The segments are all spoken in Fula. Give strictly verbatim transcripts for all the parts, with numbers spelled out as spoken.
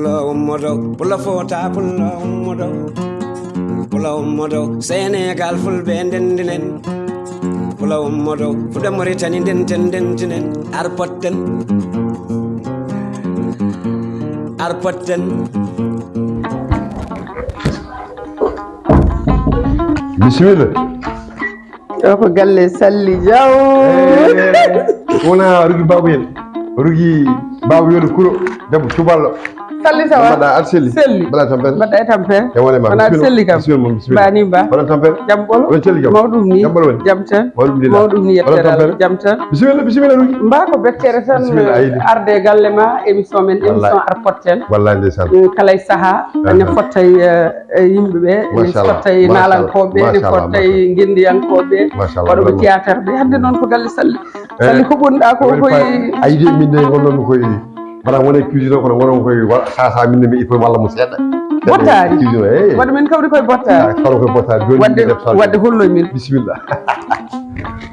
Pulo ummodo, pulo fota, pulo ummodo. Pulo ummodo, Senegal fulɓe ndendinen. Pulo ummodo, fuɗa Mauritanie ndenten ndentinen. Arpotten. Arpotten. Bisimilla. Ɗo ko galle Salli Diaw. Wona Rugi Babu en. Rugi Babu Yolo Kuro, debbo cuballo. Salli, ça va? Mbaɗa aɗa selli? Selli. Mbaɗa tampere? Mbaɗa e tampere. E wone ma. Wona aɗa selli kam? Bisimilla mum, bisimilla. Bani ba. Wona tampere? Jam ɓolo? Wona selli kam? Mawɗum ni. Jam ɓolo woni? Jam tan. Mawɗum ni. Mawɗum ni, yettere Allah. Jam tan. Bisimilla, bisimilla Rugi. Mba ko bettere tan. Bisimilla, aydi. Arde e galle ma, émission men, émission Arpotten. Wallahi ndeysaan. Mm, kala e saha, ne fotta e, eh, e yimɓe ɓe, ne fotta e naalankooɓe, ne fotta e ngenndiyankooɓe, waɗooɓe théâtre ɓe. Hannde noon ko galle Salli. Salli, ko ɓurɗa ko koye. Ayde min de ngonnon koye, mbaɗa wona e cuisine o, kono wonon koye sasa min de mi il faut mi walla mo seeɗa. Bottaari. Cuisine o, eh. Wadde min kawri koye bottaari. Ah, kala koye bottaari. Joni wadde holloy min. Bisimilla.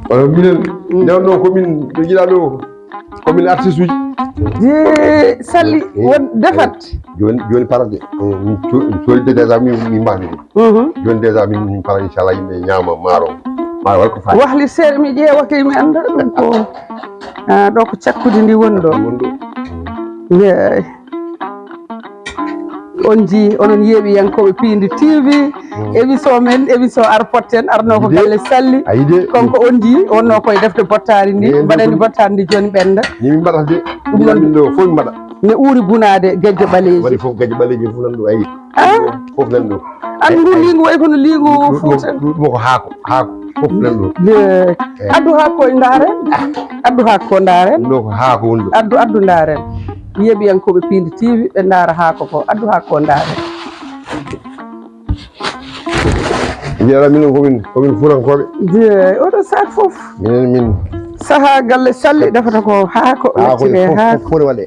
Wala minen, nde wonno ko min ɗo jiɗa ɗo. Ko min artiste uji. Ye Salli, won defat. Joni, joni parade. Min coolide déjà min, min mbahdi ɗum. Joni déjà min, min para inchallah yimɓe ñaama maaro. Maaro wala ko fayi. Wahli seeɗa mi ƴeewa kay mi annda ɗum ko. Ah, ɗo ko cakkudi ndi woni ɗo. Woni ɗo. Yeey. On njii, onon yeeɓiyankooɓe Piindi T V, émission men, émission Arpotten, arno ko galle Salli. Ayi de. Konko on njii, wonno koye defte bottaari ndi, mbaɗani bottaari ndi joni ɓennda. Ni min mbaɗata de. Ɗum noon min ɗo fof min mbaɗa. Ne uuri bunaade gejjo ɓaleeji. Waɗi fof gejjo ɓaleeji fof nan ɗum, ayi. Ah? Fof nan ɗum. An ndu liingu way kono liingu fuuta. Ɗum ko haako, haako, fof nan ɗum. Addu haako e ndaaren. Addu haako ko ndaaren. Ɗum ɗo ko haako woni ɗo. Addu, addu ndaaren. Yeeɓiyankooɓe Piindi T V, ɓe ndaara haako ko. Addu haako ko ndaaren. Mbiyaɗa minen komin, komin Fuutankooɓe. Oɗo sac fof. Minen min. Saha galle Salli defata ko haako, haako e fof, haako. Fof foti waɗe.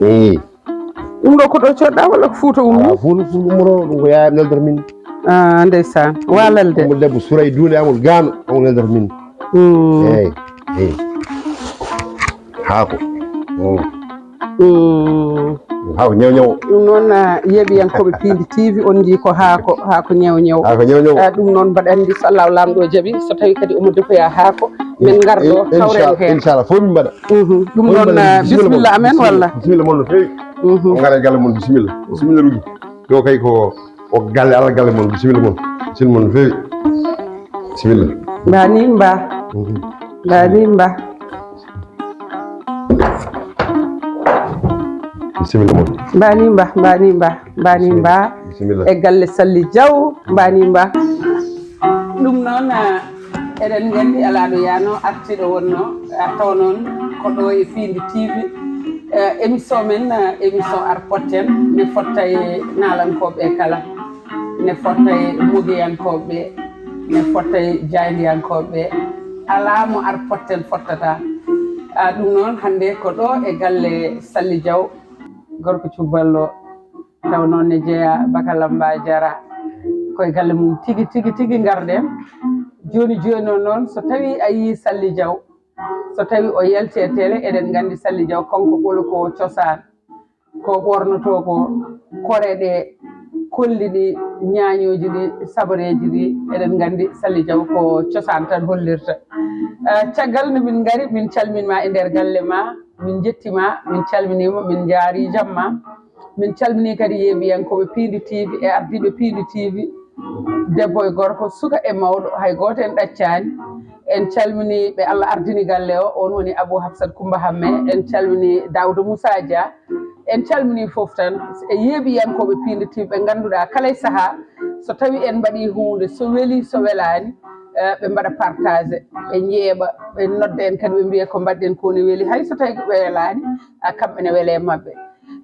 Eyi. Ɗum ɗo ko ɗo coɗɗa walla ko Fuuta ummo? Ala, Fuuta, Fuuta ummoto, ɗum ko yaya neldata min. Ah, ndeysaan. Wa lelde. Omo debbo Suray Duunde Amol Gaano, omo neldata min. Mm. Eyi, eyi. Haako. Mm. Mm. Haako ñaw ñaw. Ɗum noon, ah, yeeɓiyankooɓe Piindi T V, on njii ko haako, haako ñaw ñaw. Haako ñaw ñaw. Ah, ɗum noon mbaɗa anndi so Allahu Laamɗo jaɓi, so tawi kadi omo defoya haako, min ngar ɗo, tawren heen. Inchallah, fof min mbaɗa. Mhm. Ɗum noon, bisimilla amen walla? Bisimilla mon no feewi. Mhm. On ngara e galle mon, bisimilla. Bisimilla Rugi. Ɗo kay ko o galle, Allah galle mon, bisimilla mon. Bisimilla mon no feewi. Bisimilla. Mbani mba. Mhm. Mbani mba. Bisimilla mon. Mbani mba, mbani mba, mbani mba. Bisimilla. E galle Salli Diaw, mbani mba. Ɗum noon, ah, eɗen nganndi alaa ɗo yaano, artiiɗo wonno, ah, taw noon ko ɗo e Piindi T V, eh, émission men, ah, émission Arpotten, ne fotta e naalankooɓe kala, ne fotta e mogiyankooɓe, ne fotta e jaayndiyankooɓe, alaa mo Arpotten fottata. Ah, ɗum noon hannde ko ɗo e galle Salli Diaw, gorko cuballo. Taw noon ne jeyaa Baka Lamba Jara. Koye galle mum tigi, tigi, tigi ngarɗen. Jooni, jooni o noon, so tawii a yii Salli Diaw, so tawii o yalti e télé, eɗen nganndi Salli Diaw, kanko ɓolo ko cosaan. Ko ɓornotoo ko, kore ɗe, kolli ɗi, ñaañooji ɗi, sabareeji ɗi, eɗen nganndi Salli Diaw ko cosaan tan hollirta. Ah, caggal no min ngari, min calmin ma e nder galle ma, min njetti ma, min calminii ma, min njaari jamma. Min calminii kadi yeeɓiyankooɓe Piindi T V e ardiiɓe Piindi T V, debbo e gorko, suka e mawɗo, hay gooto en ɗaccaani. En calminii ɓe Allah ardini galle o, on woni Abou Hafsat Coumba Hamme. En calminii Daouda Moussa Dia. En calminii fof tan e yeeɓiyankooɓe Piindi T V ɓe ngannduɗaa kala e sahaa, so tawii en mbaɗii huunde, so welii, so welaani, eh, ɓe mbaɗa partagé, ɓe njeeɓa, ɓe nodda en kadi, ɓe mbiya ko mbaɗɗen ko ne weli, hay so tawii ko welaani, ah, kamɓe ne wele e maɓɓe.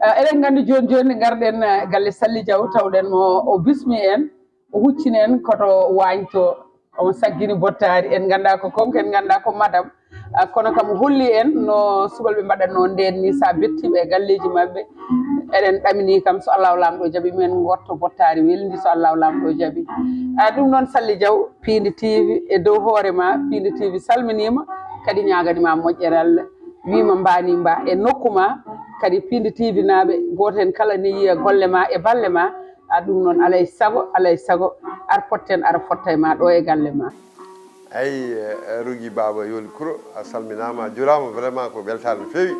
Ah, eɗen nganndi jooni jooni ngarɗen, ah, galle Salli Diaw, tawɗen mo o bismi en, o huccini en koto waañ to, omo saggini bottaari, en nganndaa ko kanko, en nganndaa ko madam. Ah, kono kam o holli en no subalɓe mbaɗatnoo ndeen ni, so a bettiiɓe e galleeji maɓɓe, eɗen ɗaminii kam so Allahu Laamɗo jaɓi men ngorto bottaari welndi so Allahu Laamɗo jaɓi. Ah, ɗum noon Salli Diaw, Piindi T V e dow hoore ma, Piindi T V salminiima, kadi ñaaganii ma moƴƴere Allah. Wiima mbaani mba e nokku ma, kadi Pindi T V naaɓe, gooto heen kala ne yiya golle ma e balle ma. A ɗum noon, alay sago, alay sago, ar potten, ara fotta e ma ɗo e galle ma. Eyi, eh, Rougui Baba Yoli Kuro, a salminaama, a juuraama, vraiment ko weltaare no feewi.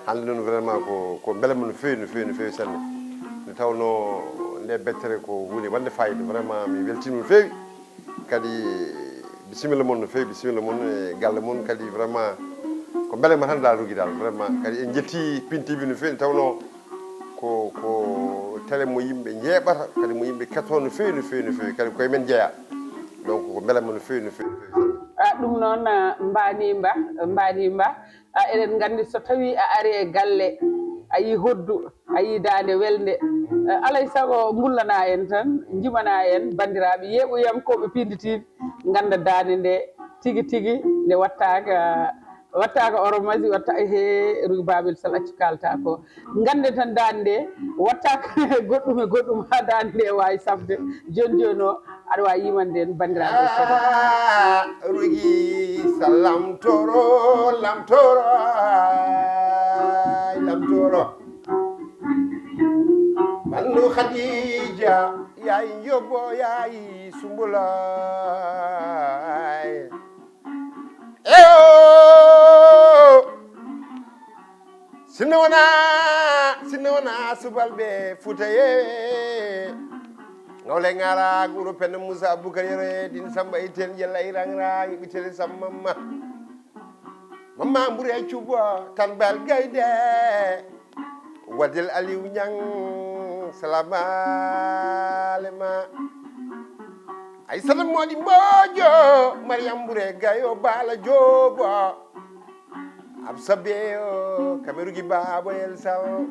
Hannde noon vraiment ko, ko mbelema no feewi, no feewi, no feewi sanne. Nde tawnoo nde bettere ko huunde wonde fayida, vraiment mi weltiima no feewi. Kadi bisimilla mon no feewi, bisimilla mon e galle mon, kadi vraiment ko mbelema tan daal Rougui daal, vraiment. Kadi en njetti Pindi T V no feewi, nde tawnoo ko, ko télé mo yimɓe njeeɓata, kadi mo yimɓe kettoo no feewi, no feewi, no feewi, kadi koye men jeyaa. Donc ko mbelema no feewi, no feewi, no feewi sanne. A ɗum noon, ah, mbaani mba, mbaani mba. Ah, eɗen nganndi so tawii a ari e galle, a yii hoddu, a yii daande welnde, eh, alay sago ngullana en tan, njimana en banndiraaɓe yeeɓoyankooɓe Pindi T V, ngannda daande nde tigi tigi nde wattaaka, wattaaka oromasi, watta he Rougui Babel Sall accu kaalta ko. Ngannden tan daande nde wattaaka goɗɗum e goɗɗum haa daande nde waawi safde. Jooni jooni o, aɗa waawi yimande en banndiraaɓe e keɗoɗo. Ah, Rougui Sall lamtoro, lamtoro, ay, lamtoro. Ɓanndu Khadija, yaay Njobo, yaay Sumbula. Eyo! Sinno wona, sinno wona subalɓe Fuuta yeewe. Ngawle ŋaara guro penne Moussa Boukar yere din Samba Iten Jella Irang Rang ɓitele Samba Mamma. Mamma Mbure Cubo tan bal gayde. Wadel Aliou Niang salamale ma. Aissata Mody Mbojo, Mariam Mbure Gayo Bala Jobo. Absa Beyo, Kamerugi Babo El Sal.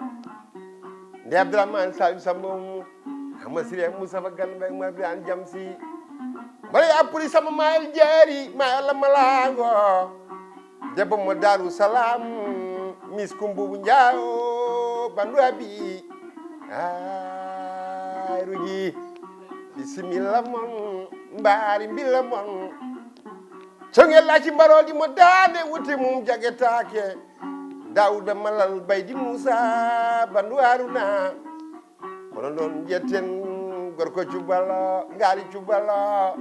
Nde Abdourahmane Salim Sambo, Hamad Siré Moustapha Gane Mbaye Umar Birane Jamsi. Mbaɗa yappuri sama mayel jeeri, ma Allah malago. Debbo mo Darou Salam, Miss Kumbubu Njawo, Bandu Abi. Ay, Rougui. Bisimilla mon, mbaari mbilla mon. Congel laaci mbaroodi mo daande wutte mum jagetaake. Daouda Malal Baydi Moussa, Bandu Haruna. Kono noon njetten gorko Cubalo, ngaari Cubalo.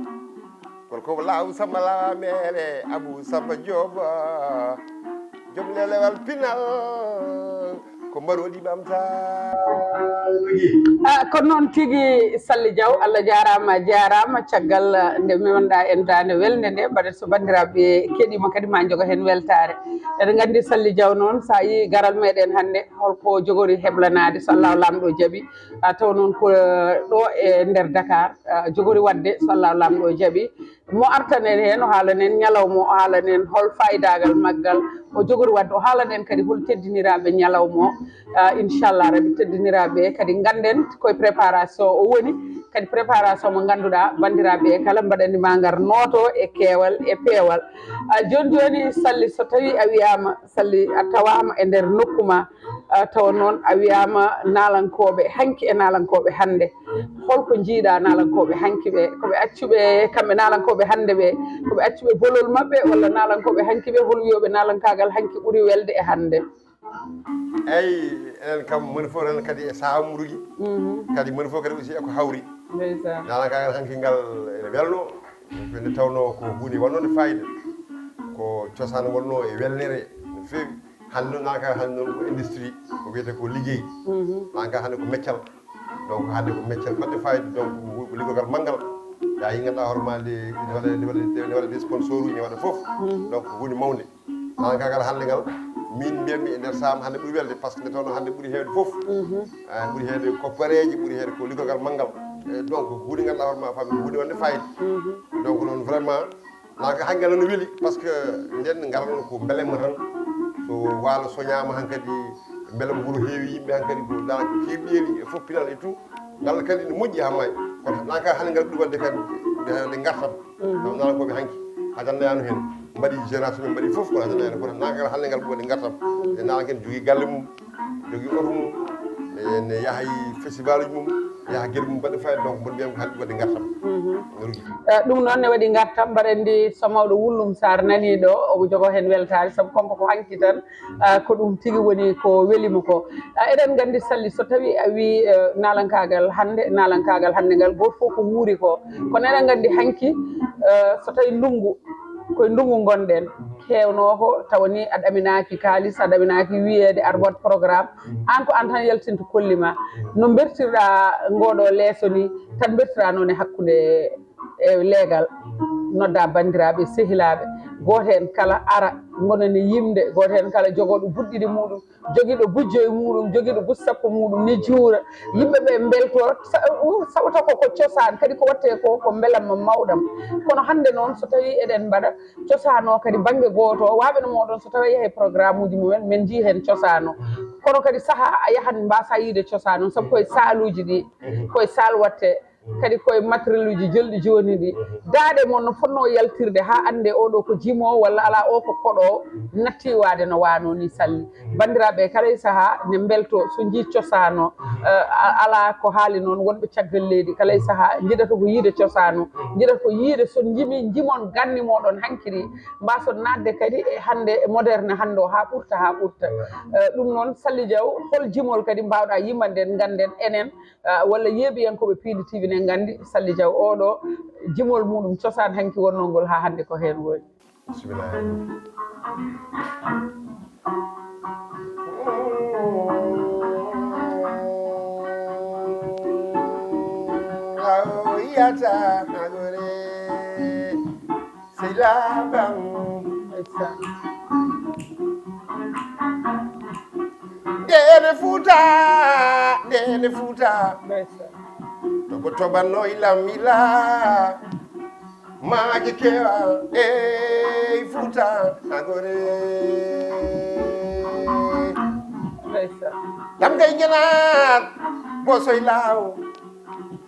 Gorko Law Samba Lawa Meere, Abou Samba Jobo. Joom lelewal pinal, ko mbaroodi ɓamta. Ah, ko noon tigi Sally Diaw, Allah jaaraama, a jaaraama. Caggal, ah, nde mewnɗa en daande welnde nde, mbaɗen so banndiraaɓe keɗiima kadi ma njogo heen weltaare. Eɗen nganndi Sally Diaw noon, so a yii garal meɗen hannde, holko jogori heblanaade, so Allahu Laamɗo jaɓi. Ah, taw noon ko, eh, ɗo e nder Dakar, ah, jogori waɗde, so Allahu Laamɗo jaɓi. Mo artanen heen, o haalanen ñalawma o, o haalanen hol faayidaagal maggal, o jogori waɗde, o haalanen kadi hol teddiniraaɓe ñalawma o. Ah, inchallah rabi, teddiniraaɓe kadi ngannden koye préparation o woni, kadi préparation mo ngannduɗaa banndiraaɓe kala mbaɗani ma ngar nooto e keewal e peewal. Ah, jooni jooni Sally, so tawii a wiyaama Sally, a tawaama e nder nokku ma, ah, tawa noon a wiyaama naalankooɓe hanki e naalankooɓe hannde, holko njiiɗa naalankooɓe hanki ɓe, ko ɓe accuɓe kamɓe naalankooɓe hannde ɓe, ko ɓe accuɓe bolol maɓɓe, walla naalankooɓe hanki ɓe, hol wiyooɓe naalankaagal hanki ɓuri welde e hannde? Eyi, enen kam moni fof enen kadi e sahaa mum Rougui. Kadi moni fof kadi aussi eko hawri. Ndeysaan. Naalankaagal hanki ngal ene welno, nde tawnoo ko huunde wonnode fayida, ko cosaan wonno e welnere no feewi. Hannde noon naalankaagal hannde noon ko industrie, ko wiyetee ko liggey. Naalankaagal hannde ko meccal. Donc hannde ko meccal baɗde fayida, donc ko liggorgal manngal. Yaa yi ngannduɗaa hoore ma nde, nde waɗa, nde waɗa, nde waɗa des sponsor uji, nde waɗa fof. Donc ko huunde mawnde. Naalankaagal hannde ngal, min mbiyatmi e nder sahaa am hannde ɓuri welde, par ce que nde tawnoo hannde ɓuri heewde fof. Eh, ɓuri heewde koppareeji, ɓuri heewde ko liggorgal manngal. Eh, donc ko huunde ngannduɗaa hoore ma, famille, ko huunde wonde fayida. Donc noon vraiment, naalankaagal hanki ngal no weli, par ce que nden ngaral ko mbelema tan. So waalo soñaama hankadi, mbelema wuro heewi yimɓe hankadi, ko naalankaagal keɓɗeeli e fof pinal e tout. Ngal kadi ne moƴƴi haa maayi. Kono naalankaagal hannde ngal ɓuri waɗde kadi nde ngartam. Naalankooɓe hanki a danndayaano heen. Mbaɗi génération ɓe mbaɗi fof kono a danndayaano, kono naalankaagal hannde ngal ɓuri waɗde ngartam. E naalankaagal jogii galle mum, jogii oto mum. Ene yaha e festival uji mum, yaha geɗe mum mbaɗa fayida, donc mboɗo mbiyam ko hannde waɗi ngartam. Rugi. Eh, ɗum noon ne waɗi ngartam mbaɗa anndi so mawɗo Wullum Sarr nanii ɗo, omo jogoo heen weltaare sabu kanko ko hanki tan. Ah, ko ɗum tigi woni ko weli mo ko. Ah, eɗen nganndi Salli, so tawii a wii, eh, naalankaagal hannde, naalankaagal hannde ngal gooto fof ko wuuri ko. Kono eɗen nganndi hanki, eh, so tawii ndunngu, koye ndunngu ngonɗen, heewnoo ko tawa ni a ɗaminaaki kaalis, a ɗaminaaki wiyeede aɗa waɗ programme. Aan ko aan tan yaltinta kolli ma. No mbertirɗaa ngooɗoo leeso ni, tan mbertiraa noon e hakkunde e leegal. Noddaa banndiraaɓe, sehilaaɓe, gooto heen kala ara, ngonani yimde, gooto heen kala jogooɗo buɗɗiɗi muuɗum, jogiiɗo bujjo e muuɗum, jogiiɗo bus sappo muuɗum, ne juura. Yimɓe ɓe mbeltoo, sa-, u-, sawta ko, ko cosaan, kadi ko waɗtee ko, ko mbelamma mawɗam. Kono hannde noon, so tawii eɗen mbaɗa cosaan o kadi bannge gooto o, waaɓe no mooɗon, so tawii yahay programme uji mumen, men njii heen cosaan o. Kono kadi sahaa a yahat mbaasaa yiide cosaan o, sabu koye saaluuji ɗi, koye saal waɗtee. Kadi koye matériel uji jolɗi jooni ɗi. Daaɗe mon no fotnoo yaltirde haa annde oɗo ko jimoowo walla alaa, o ko koɗo natti waade no waanoo ni Salli. Banndiraaɓe kala e sahaa ne mbeltoo so njii cosaan o, eh, a-, alaa ko haali noon, wonɓe caggal leydi kala e sahaa njiɗata ko yiide cosaan o, njiɗata ko yiide so njimi njimon ganni mooɗon hankiri, mbaason naatde kadi e hannde e moderne hannde o haa ɓurta, haa ɓurta. Eh, ɗum noon Salli Diaw, hol jimol kadi mbaawɗaa yimande en, ngannden enen, ah, walla yeeɓiyankooɓe Piindi T V ne nganndi Salli Diaw oɗo jimol muuɗum cosaan hanki wonnoo ngol haa hannde ko heen woni. Bismillah. Awo yata agore. Sey labam. Ndene futa, ndene futa. Toba toba no ila mila. Maji kewa, ey futa agore. Lam gay ngenar, bosoy lawo.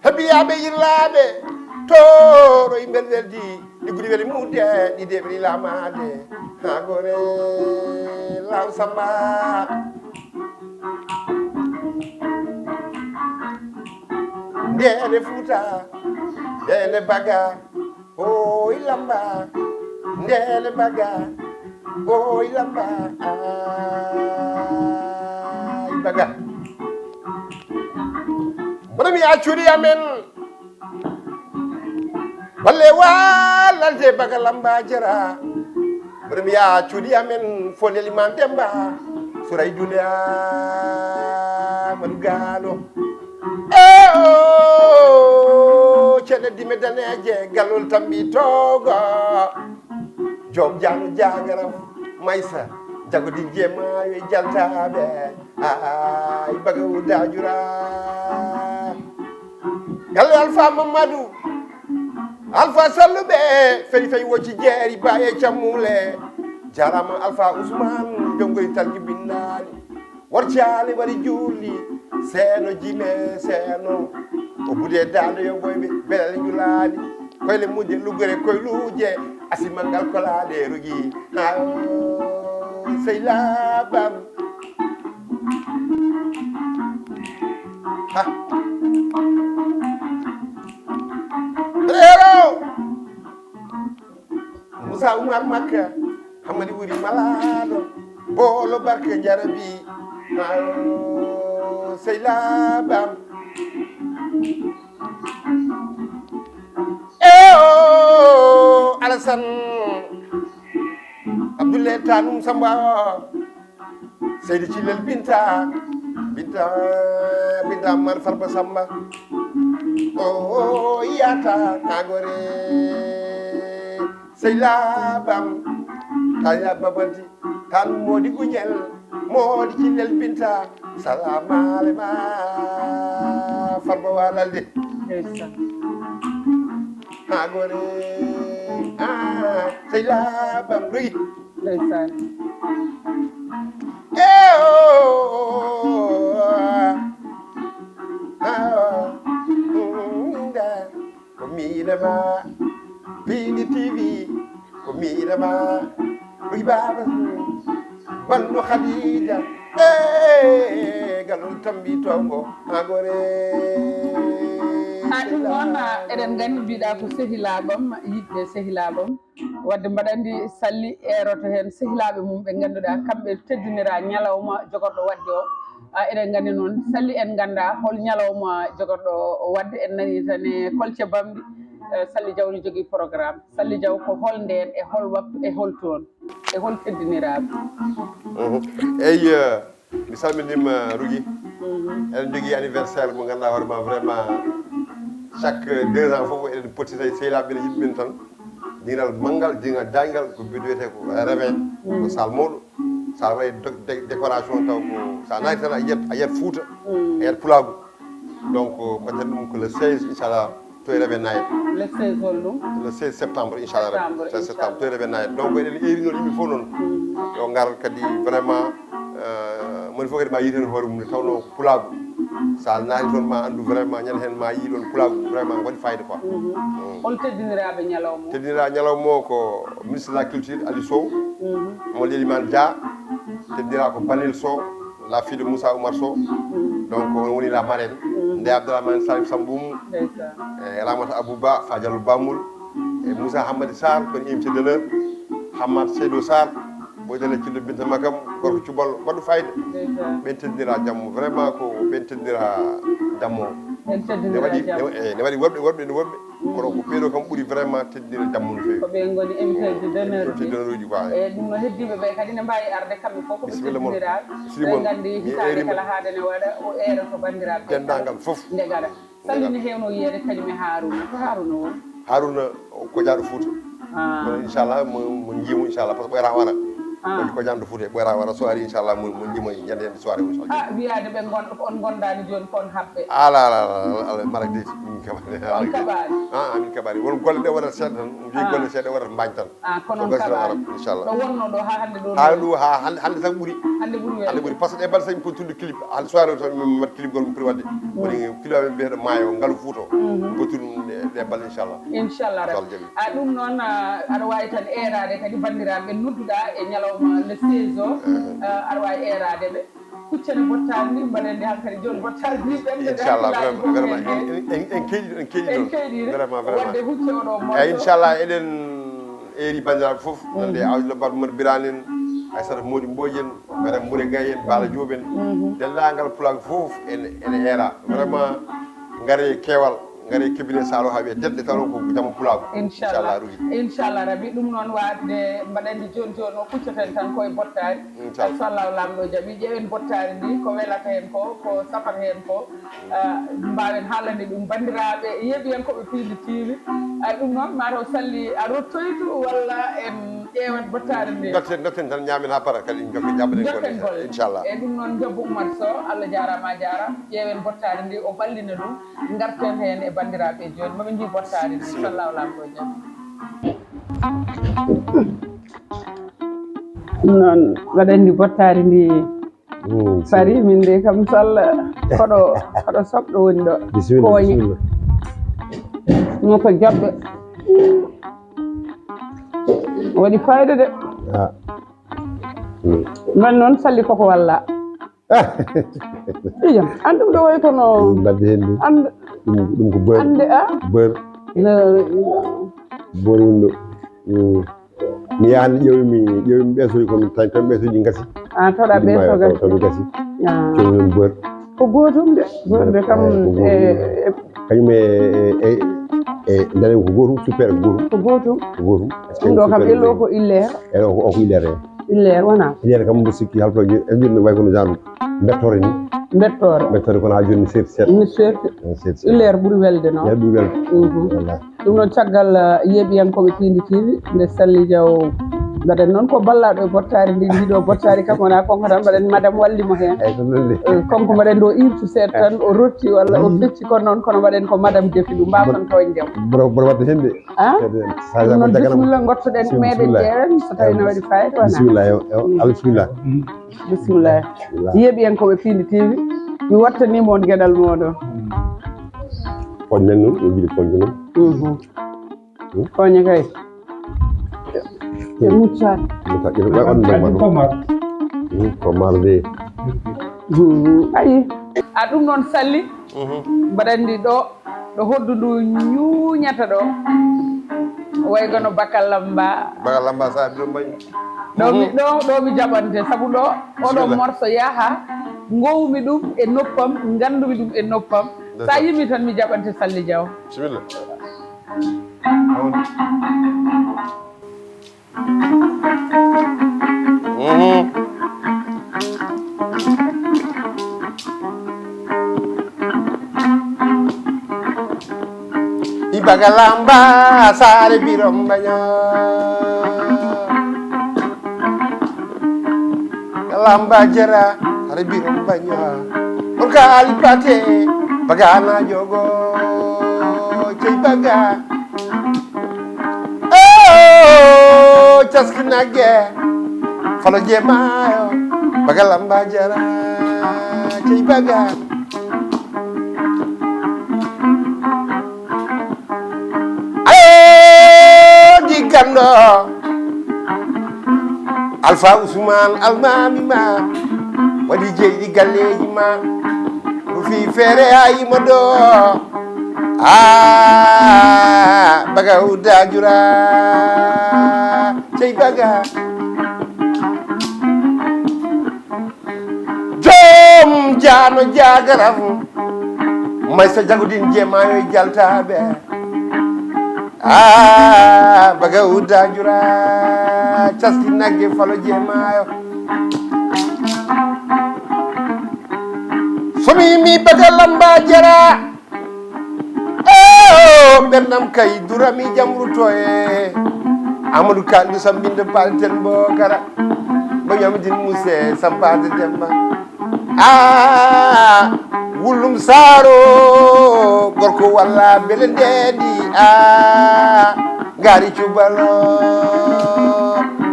Hebiyaɓe yirlaɓe, toro imbel weldi. Ɗi guri weli mudde, ɗi deɓri lamade. Agore, law samba. Ndene futa, ndene baga. Oy lamba, ndene baga. Oy lamba, ay baga. Mboɗo mi accude amen. Balle walalde baga lamba jara. Mboɗo mi accude amen fo neli man demba. Suray duniya madu gano. E o cene dime daneje galol tambi togo. Joom jaano jaagaram maysa jagodi jemayo e jaltaɓe. Ay baga o dajura. Galle Alfa Mamadou, Alfa Salluɓe, feli fey wocci jeeri baye cammule. Jarama Alfa Ousmane, jom gori talki binnali. Worcali wari julli, seno jime seno. O bude dande yo boyɓe, belal njulani. Koyle muje lugore koyluje, asimangal kolade rugi. Aw, sey labam. Ha. Rero. Musa Umar Makka, Hamadi Wuri Malado, Bolo Barka Jarabi. Aw, sey labam. E o Alassane. Abdoulaye Tanum Samba. Seydi Cilel Binta, Binta, Binta Amar Farba Samba. O yata agore. Sey labam. Taya babadi. Tan modi guñel. Modi Cilel Binta. Salamale ma. Farba walalde. Agore. Ah, sey labam. Rugi. Ndeysaan. Ewo. Awo. Nda. Ko miɗa ma. Piindi T V. Ko miɗa ma. Rugi baba. Bandu Khadija. Eh. Ɗum tambi tongo agore. Ha ɗum noon, eɗen nganndi mbiɗa ko sehilaaɓam, yiɗɓe sehilaaɓam. Wadde mbaɗa anndi Sally eeroto heen sehilaaɓe mum ɓe ngannduɗaa kamɓe teddinira ñalawma jogorɗo waɗde o. A, eɗen nganndi noon Sally en ngannda hol ñalawma jogorɗo waɗde, en nani tan e kolce bamɗi. Eh, Sally Diaw ne jogii programme. Sally Diaw ko hol ndeen e hol waktu e hol toon e hol teddiniraaɓe? Mhm. Eyi, eh, mi salminiima Rougui. Mhm. Eɗen njogii anniversaire mo ngannduɗaa hoore ma vraiment chaque deux ans fof eɗen poti tawi sehilaaɓe ɓe yimɓe men tan. Diingal manngal, diingal dañgal ko wiyetee ko réveil, ko salle mawɗo. Sa waɗi dé-, dé-, décoration taw ko sa naati tan a yiyat, a yiyat Fuuta, a yiyat Pulaagu. Donc mbaɗten ɗum ko le seize inchallah to e réveil night. Le seize hol ɗum? Le seize septembre inchallah. Septembre, seize septembre to e réveil night. Donc eɗen eeri noon yimɓe fof noon yo ngar kadi vraiment, euh, moni fof kadi ma yiiten hoore mum nde tawnoo Pulaagu. Sa naati toon ma anndu vraiment ñande heen ma yii ɗoon Pulaagu vraiment waɗi fayida quoi. Mhm. Mm. Hol teddiniraaɓe ñalawma o? Teddiniraaɓe ñalawma o ko ministre de la culture Aliou Sow, mhm, Mamadou Elimane Dia, teddiniraaɓe ko Banel Sow, la fille de Moussa Oumar Sow. Mhm. Donc on woni la marraine. Mhm. Nde Abdourahmane Salif Samboum, ndeysaan, e Ramata Abouba, Fadialou Bamoul, e Moussa Hamadi Sarr, kon invité d'honneur, Hamad Seydou Sarr, Boydele Cillo Binta Makam, gorko cuballo, waɗu fayida. Ndeysaan. Ɓen teddinira jammo, vraiment ko ɓen teddinira jammo. Ɓen teddinira ne waɗi, jammo. Ne, eh, ne waɗi worɓe, worɓe, ne worɓe. Mm. Kono ko ɓeeɗo kam ɓuri vraiment teddinira jammo no feewi. Ko ɓe ngoni invité d'honneur. Invité d'honneur uji quoi. E ɗum no heddiiɓe ɓe kadi ne mbaawi arde kamɓe fof ko ɓe teddiniraaɓe. Bisimilla mon. Ɓe nganndi hitaande kala haade ne waɗa, o eera to banndiraaɓe. Denndaangal fof. Nde gara. Sally ne heewno yiyeede kañum e Haaruna. Ko Haaruna woni? Haaruna ko kojaaɗo Fuuta. Ah. Kono inchallah mo, mo njiimo inchallah, parce que ɓooyata wara. Ah. Ko kojaaɗo Fuuta, ɓooyata wara, so ari inchallah mo, mo njiimo e ñande heen soirée o inchallah. Ah, wiyaade ɓe ngon-, on ngondaani jooni ko on haɓɓe. Ala, ala, ala, ala, ala, marak de, min kaɓaani. On kaɓaani? Ah, min kaɓaani. Won golle ɗe waɗata seeɗa tan, mi wiyi golle seeɗa waɗata mbaañ tan. Ah, kono on kaɓaani. Inchallah. Ɗo wonno ɗo haa hannde ɗo. Haa ɗo, haa hannde, hannde tan ɓuri. Hannde ɓuri welde. Hannde ɓuri, parce que ɗe balɗe tati min poti tudde clip. Hannde soirée o tan min mbaɗ clip gol, min poti waɗde. Mm. Woni clip amen mbiyeteeɗo Maayo, Ngalu Fuuta. Mhm. Min poti ɗum ɗe, ɗe balɗe inchallah. Inchallah Rabbi. So Allah jaɓi. A, ɗum noon, a, aɗa waawi tan eeraade kadi banndiraaɓe ɓe nodduɗaa e ñalawma le seize o. Mhm. A, aɗa waawi eeraade ɓe. Kuccane bottaari ndi, mbaɗen ndi hankadi jooni bottaari ndi, ɓen ɓe inchallah, vraiment, vraiment, en, en, en, en keeɗi, en keeɗi ɗon. En keeɗi ɗon. Vraiment, vraiment. Wadde hucce oɗo morceau. Eyi, inchallah, eɗen eeri banndiraaɓe fof, mhm, nande Awdi Lobbar Mumar Birane en, Aissata Mody Mbodj en, Madame Mouré Gaye en, Bala Diop en, mhm, denndaangal Pulaagu fof en, ene eera. Vraiment, ngare keewal. Ngare cabinet Salo haa wiya dedde taw ko jam pulaagu. Inchallah. Inchallah, Rougui. Inchallah Rabbi, ɗum noon waɗde mbaɗa anndi jooni jooni o kuccoten tan koye bottaari. Inchallah. So Allah Laamɗo jaɓi, ƴeewen bottaari ndi, ko welata heen ko, ko safata heen ko. Ah, mbaawen haalande ɗum banndiraaɓe yeeɓiyankooɓe Piindi T V. Ah, ɗum noon, maa taw Sally a rottoytu walla en ƴeewat bottaari ndi? Dotten, dotten tan ñaamen haa para, kadi jokken jaɓɓaɗen golle. Jokken golle. Inchallah. E ɗum noon, Jobbo Oumar Sow, Allah jaaraama a jaaraama. Ƴeewen bottaari ndi, o ballina ɗum. Ngarten heen e banndiraaɓe jooni, maɓe nji bottaari ndi, sallahu laamɗo jam. Ɗum noon, mbaɗa anndi bottaari ndi, mm, fari, min de kam, so Allah, koɗo, koɗo soɓɗo woni ɗo. Bisimilla, kooñe. Bisimilla. Ɗum ko joɓɓe. Waɗi fayida de. Ah. Mm. Mbaɗ noon, Sally koko walla. Iyo, an ɗum ɗo wayi kono. Mbadde heen ɗum. An ɗum, ɗum ko beurre. Ande, a? Beurre. No. Beurre woni ɗo. Mm. Mi yahan ƴeewi mi, ƴeewi mi ɓeesoji kono tan, tan ɓeesoji ngasi. Ah, toɗa ɓeeso ngasi. Tomi ngasi. Ah. Comi noon beurre. Ko gootum de. Beurre de kam, eh, ko gootum. E, e, kañum e, e, e, e, ndanen ko gootum, super ko gootum. Ko gootum. Ko gootum. Ɗum ɗo kam, super ello ko illeer. Ello ko, o ko illeer, e. Illeer wona? Illeer kam mbo sikki halpulaar en jonni way kono genre mbettoore ni. Mbettoore. Mbettoore kono haa jonni seerti seeɗa. Mi seerti. Eh, seerti seeɗa. Illeer ɓuri welde noon. Illeer ɓuri welde. Mhm. Wallahi. Ɗum noon caggal, eh, yeeɓiyankooɓe Piindi T V, nde Sally Diaw mbaɗen noon ko ballaaɗo e bottaari ndi, ndi ɗo bottaari kam wona konko tan mbaɗen madame walli mo heen. Eyi, ɗum noon de. Eh, konko mbaɗen ɗo irtu seeɗa tan, o rotti walla o fecci kono noon, kono mbaɗen ko madame defi ɗum, mbaason toon jam. Boro, boro wadde heen de. Ah? Kadi, ɗum noon, bisimilla, ngottoɗen, meɗen ƴeewen so tawi no waɗi fayida wona. Bisimilla, yo, yo, Allah, bisimilla. Bisimilla. Bisimilla. Yeeɓiyankooɓe Piindi T V, mi wattaniima on geɗal mooɗon. Koñ men noon, o jiɗi koñde noon. Mhm. Hmm? Koñe kay. Hmm. E muccaani. Muccaani. Ko mar de. Ayi. A ɗum noon salli. Mbaɗa anndi ɗo, ɗo hoddu ndu ñuuñata ɗo. Way kono Baka Lamba. Baka Lamba, sa ɗum mbaɗi. Ɗo mi, ɗo, ɗo mi jaɓante, sabu ɗo, oɗo morso yaha, ngowmi ɗum e noppam, nganndumi ɗum e noppam. Sa yimi tan mi jaɓante salli jaw. Bisimilla. Ibaga lamba sare birom banya. Lamba jera sare birom banya. Orka alipate bagana jogo. Cey baga. Oh, caski nagge. Falo je mayo. Baga lamba jara. Cey baga. Ayo, di gando. Alfa Usman almami ma. Wadi jeydi galleji ma. Rufi fere ayi mo do. Ah, baga uda jura. Cey baga. Jom jano jagaram. May sa jagudin jemayo jaltabe. Ah, baga uda jura. Caski nagge falo jemayo. Somi mi baga lamba jara. Oh, ɓernam kay durami jamruto e Amadou Kandi sambinde palten bo kara. Bo ñamdin muse sampade demba. Ah, wullum saro gorko walla bele ndendi. Ah, ngari cubalo.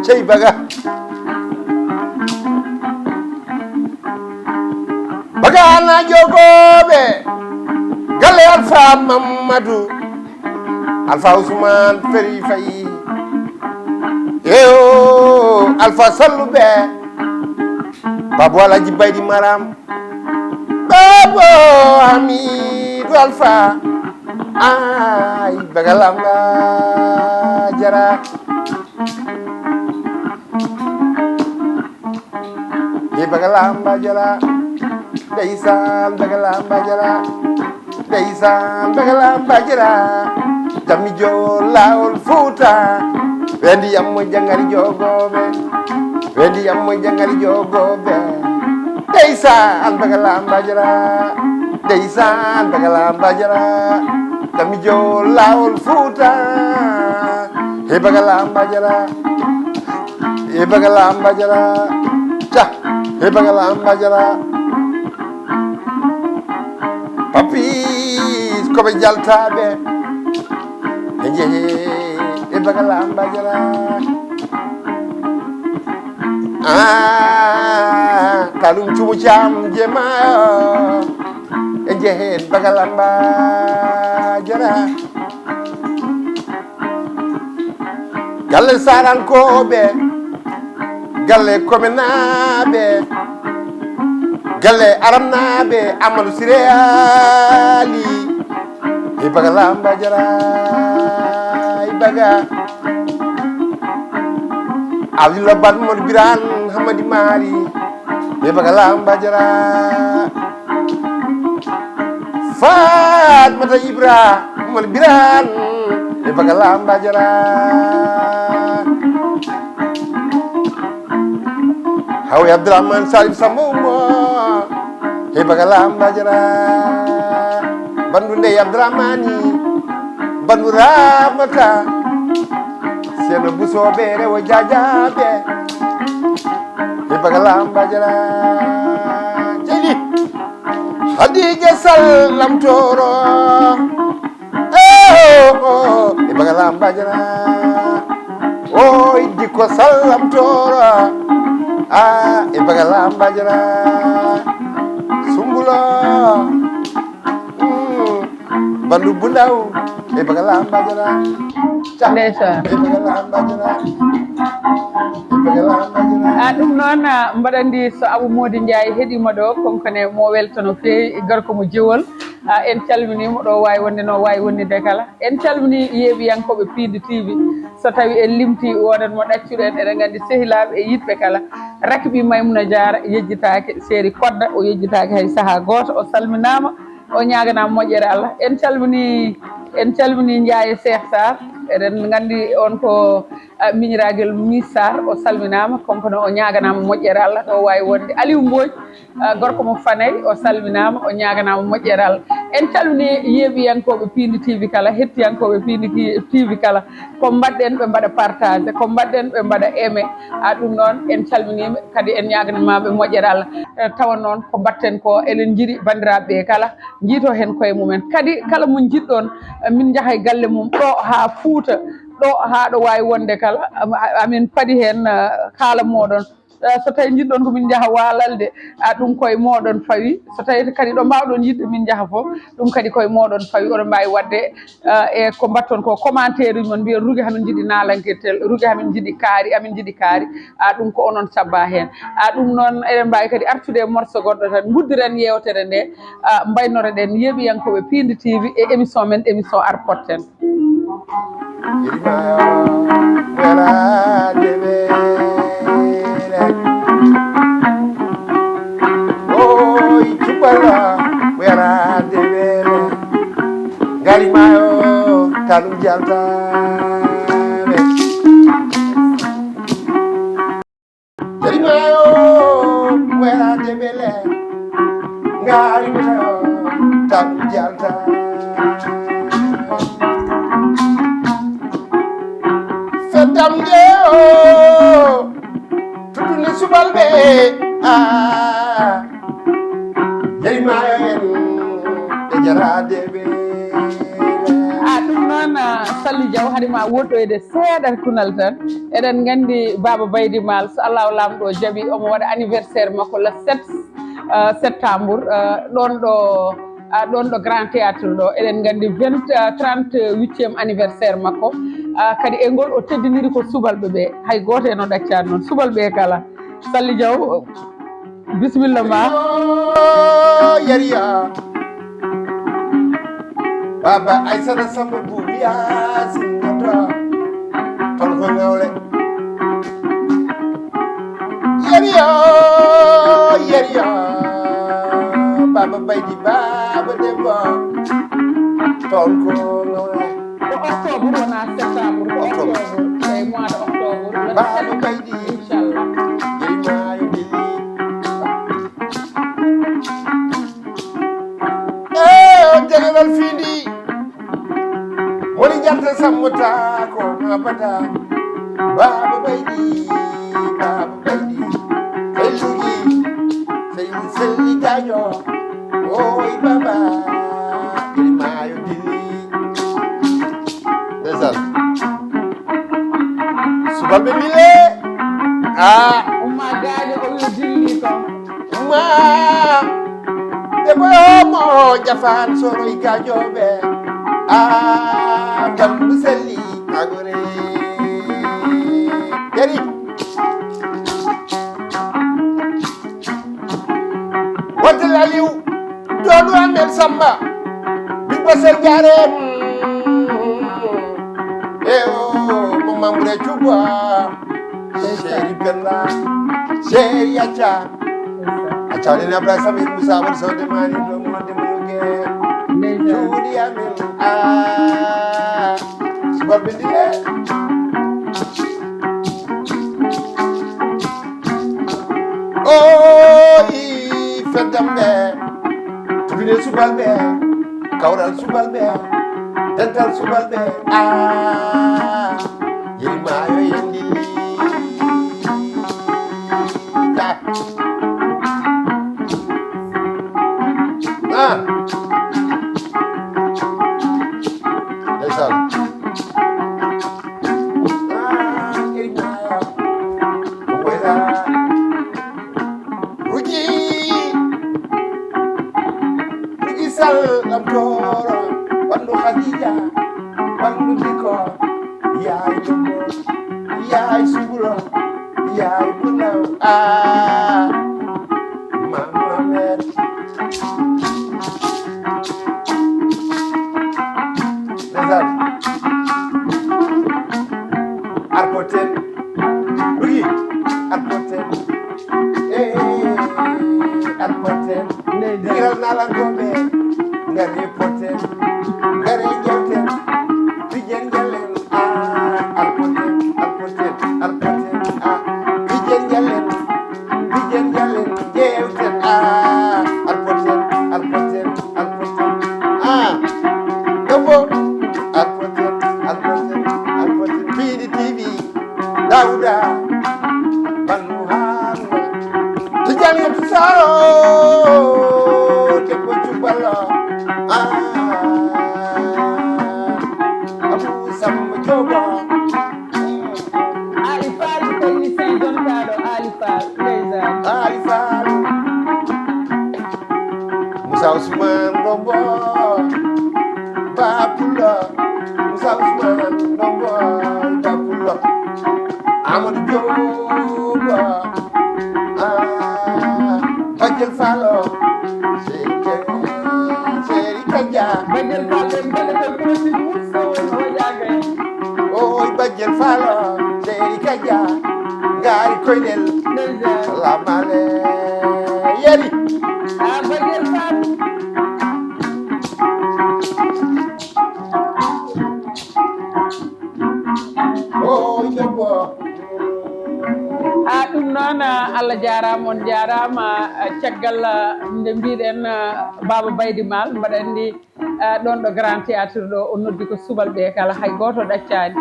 Cey baga. Bagana jogoɓe galle Alfa Mamadou, Alfa Ousmane Feri Faye, eo Alfa Salluɓe, Babu Alaji Baydi Maram, Babu Hamidou Alfa, ay baga lamba jara. Ye bagala mbajara, ndeysaan bagala mbajara, ndeysaan bagala mbajara. Jammi jool laawol Fuuta, wendi yammo jangali jogoɓe, wendi yammo jangali jogoɓe. Ndeysaan bagala mbajara, ndeysaan bagala mbajara. Jammi jool laawol Fuuta, he bagala mbajara. E bagala mbajara. Ca. E bagala mbajara. Papis ko ɓe jaltaɓe. Ɓe jehe e bagala mbajara. Ah, kalum cumu cam jemayo. E jehe bagala mbajara. Galle Sarankooɓe, galle Komenaaɓe, galle Aramnaaɓe, Amadou Siré Ali, e baga Lamba Jara, e baga Abdoulaye Bat Modou Birane Hamadi Mari, e baga Lamba Jara. Fatmata Ibra Umar Biran e bagala mbajara. Hawi Abdourahmane Salif Sambo Umar e bagala mbajara. Bandu ndey Abdourahmani, bandu Ramata, seno busoɓe rewo jajaɓe e bagala mbajara. Jeli. Hadija Sall lamtoro. Oh, oh, oh, e bagala mbajara. Oh, iddi ko Sall lamtoro. Ah, e bagala mbajara. Sumbulo. Mm. Bandu Bundaw e bagala mbajara. Ndeysaan. A ɗum noon, a, mbaɗa anndi so Abou Mody Ndiaye heɗiima ɗo, konkone mo welta no feewi, gorko mo jewol. A, en calminiima, ɗo waawi wonde, no waawi wonnide kala. En calminii yeeɓiyankooɓe Piindi T V. So tawii en limtii, woodat mo ɗaccuɗen, eɗen nganndi sehilaaɓe e yiɗɓe kala. Rakiɓi Maymuna Jaara yejjitaake, Seeri Kodda o yejjitaake hay sahaa gooto, o salminaama, o ñaaganaama moƴƴere Allah. En calminii, en calminii Njaaye Seex Saar, eɗen nganndi on ko, a, miñiraagel Miis Saar, o salminaama, konkone o ñaaganaama moƴƴere Allah, ɗo waawi wonde. Aliw Mbooj, a, gorko mo Fanay, o salminaama, o ñaaganaama moƴƴere Allah. En calminii yeeɓiyankooɓe Piindi T V kala, hettiyankooɓe Piindi T V kala. Ko mbaɗɗen ɓe mbaɗa partage, ko mbaɗɗen ɓe mbaɗa aimé. A, ɗum noon, en calminiima, kadi en ñaaganiima ɓe moƴƴere Allah. E, tawa noon, ko mbaɗten ko, eɗen njiɗi banndiraaɓe ɓe kala, njiito heen koye mumen. Kadi, kala mo njiɗɗon, e, min njaha e galle mum, ɗo haa Fuuta, ɗo haa ɗo waawi wonde kala, am-, amin paɗi heen, e, kaala mooɗon. Eh, so tawii njiɗɗon ko min njaha waalalde, a, ɗum koye mooɗon fawi. So tawii kadi ɗo mbaawɗon yiɗde min njaha fof, ɗum kadi koye mooɗon fawi. Oɗon mbaawi waɗde, eh, e ko mbaɗton ko commentaire uji mon, mbiyon, "Rugi, hamin njiɗi naalankirtel, Rugi, hamin njiɗi kaari, amin njiɗi kaari." A, ɗum ko onon cabba heen. A, ɗum noon, eɗen mbaawi kadi artude e morso goɗɗo tan, nguddiren yeewtere nde, a, mbaynoreɗen yeeɓiyankooɓe Piindi T V e émission men, émission Ar Potten. Yerimayo, wela debele. Oy, cubala, wela debele. Ngarimayo, talu jalta. Jarimayo, wela debele, ngari mutayo, tabu jalta. Feddam nde o, tutuni subalɓe, ah, jarimayo en, ɓe jara debele. A, ɗum noon, ah, Sally Diaw, haade ma woɗɗoyde seeɗa kunal tan. Eɗen nganndi Baaba Baydi Maal, so Allahu Laamɗo jaɓi, omo waɗa anniversaire makko le sept, euh, septembre, euh, ɗoon ɗo, ah, ɗoon ɗo Grand Théâtre ɗo. Eɗen nganndi vingt, euh, trente-huitième anniversaire makko. Ah, kadi e ngol o teddiniri ko subalɓe ɓe. Hay gooto en o ɗaccaani noon. Subalɓe ɓe kala. Sally Diaw, bisimilla ma. Yo, yeriya. Baba Aysata Samba Buubu Yaasin Goto. Toon ko Ngawle. Yeriya, yeriya. Baba Baydi, Baba Demba. Toon ko Ngawle. Ko octobre, wona septembre, ko octobre. Octobre. Eyi, mois de octobre, le Baba sept, Baydi. Inchallah. Yerimayo Dili. Eh, on général Findi. Woni jarte sammata ko abada. Baba Baydi, Baba Baydi. Sellugi, selli, selli gajo. Oy baba, Yerimayo Dili. Ndeysaan. Subalɓe mbile. Ah. Umma gaajo o yo dilli ko. Umma. Debbo o mo jafaan soroy gaajoɓe. Ah, bandu selli kagore. Yeri. Wontel Aliou, Dodo Ahmed Samba, Big Boss El Garem, e o mo Mamoure Cuba, Chéri Penda, Chéri Acha, Acha Nene Ablaye Samir Moussa, won sode mani, do mo de mo ge, Judi Amin, ah, Suba Bindile. Oyi, feddam ɓe, tribune subalɓe, kawral subalɓe, dental subalɓe, ah, yeri maayo yendi. Ah. Ah. Ndeysaan. Rugi, rugi sal lam toro, bandu Khadija, bandu diko. Yaay Jumbo, yaay Sugulo, yaay Bulaw, ah, Maam Mohamed. Ndeysaan. Arkoten. Rugi. Arkoten. Eh, arkoten. Ndeysaan. Diral nalankoɓe. Ngari poten. Ngari jewten. Pijen jalen. Ah, arkoten. Arkoten. Arkoten. Ah, pijen jalen. Pijen jalen. Jewten. Ah, arkoten. Arkoten. Arkoten. Ah, ɗobo. Arkoten. Arkoten. Arkoten. Piidi T V. Dawda Bannu Haruna. Tijani Tusawo, debbo Jubalo. Ah, Abu Samba Joba. Ali Fall, technicien jontaɗo Ali Fall, ndeysaan. Ali Fall. Moussa Ousmane Ndombo. Bapulo. Moussa Ousmane Ndombo. Bapulo. Amadou Diop. Ah, Badiel Fallo. Seri Kadia. Badiel Fallo, en mbele ko produit Moussa woni o jaga en. Oy Badiel Fallo. Seri Kadia. Ngari koynel. Ndeysaan. Salamale. Yeri. Ah, Badiel Fallo. Oy debbo. A ɗum noon, ah, Allah jaaraama, on jaaraama. Ah, caggal, ah, nde mbiɗen, ah, Baaba Baydi Maal, mbaɗa anndi, ah, ɗoon ɗo Grand Théâtre ɗo, o noddi ko subalɓe kala, hay gooto ɗaccaani.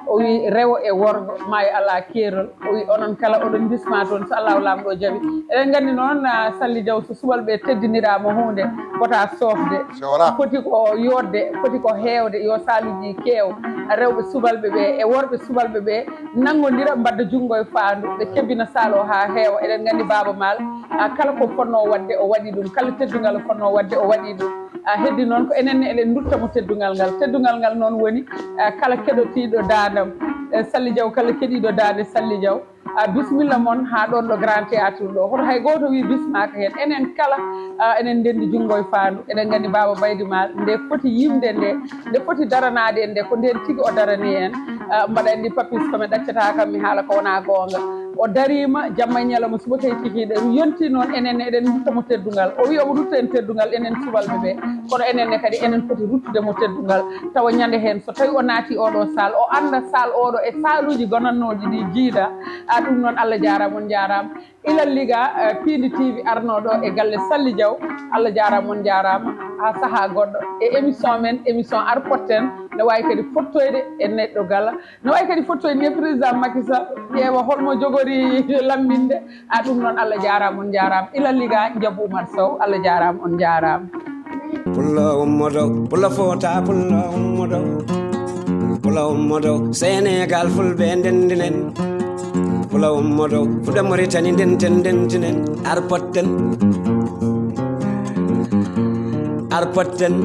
O wi rewo e worgo, maayo alaa keerol. O wi onon kala oɗon mbismaa toon, so Allahu Laamɗo jaɓi. Eɗen nganndi noon, ah, Salli Jaw, so subalɓe teddiniraama huunde, fota soofde. Sewra. Foti ko yooɗde, foti ko heewde, yo saaluuji keew. Rewɓe subalɓe ɓe e worɓe subalɓe ɓe nanngondira, mbadda junngo e faandu, ɓe kebbina saal o haa heewa. Eɗen nganndi Baaba Maal, ah, kala ko fotnoo waɗde, o waɗi ɗum. Kala teddungal o fotnoo waɗde, o waɗi ɗum. Ah, heddi noon ko enen ne eɗen ndutta mo teddungal ngal. Teddungal ngal noon woni, ah, kala keɗotiiɗo daandam, eh, Salli Jaw, kala keɗiiɗo daande Salli Jaw. Ah, bisimilla mon haa ɗoon ɗo Grand Théâtre ɗo. Hoto hay gooto wi bismaaka heen. Enen kala, ah, enen ndenndi junngo e faandu. Eɗen nganndi Baaba Baydi Maal, nde foti yimde nde, nde foti daranaade en nde, ko ndeen tigi o darani en. Ah, mbaɗa anndi Papis, ko mi ɗaccata kam mi haala ko wonaa goonga. O dariima jamma e ñalawma, subaka e kikiiɗe. Yonti noon enen ne eɗen ndutta mo teddungal. O wi omo rutta en teddungal, enen subalɓe ɓe. Kono enen ne kadi enen foti ruttude mo teddungal. Tawa ñande heen so tawi o naati oɗo saal, o annda saal oɗo e saaluuji gonannooɗi ɗi jiida. A ɗum noon Allah jaaraama, on jaaraama. Ilal Liga, eh, Piindi T V arnooɗo e galle Salli Jaw. Allah jaaraama, on jaaraama. Haa sahaa goɗɗo. E émission men, émission Ar Potten, ne waawi kadi fottoyde e neɗɗo gala. Ne waawi kadi fottoyde e président Macky Sall. Ƴeewa holmo jogori lammbinde. A ɗum noon Allah jaaraama, on jaaraama. Ilal Liga, Njabu Umar Sow, Allah jaaraama, on jaaraama. Pullo ummodo, pullo fota, pullo ummodo. Pullo ummodo, Senegal fulɓe ndendinen. Pullo ummodo, fuɗa Mauritanie ndenten ndentinen. Ar potten. Ar potten.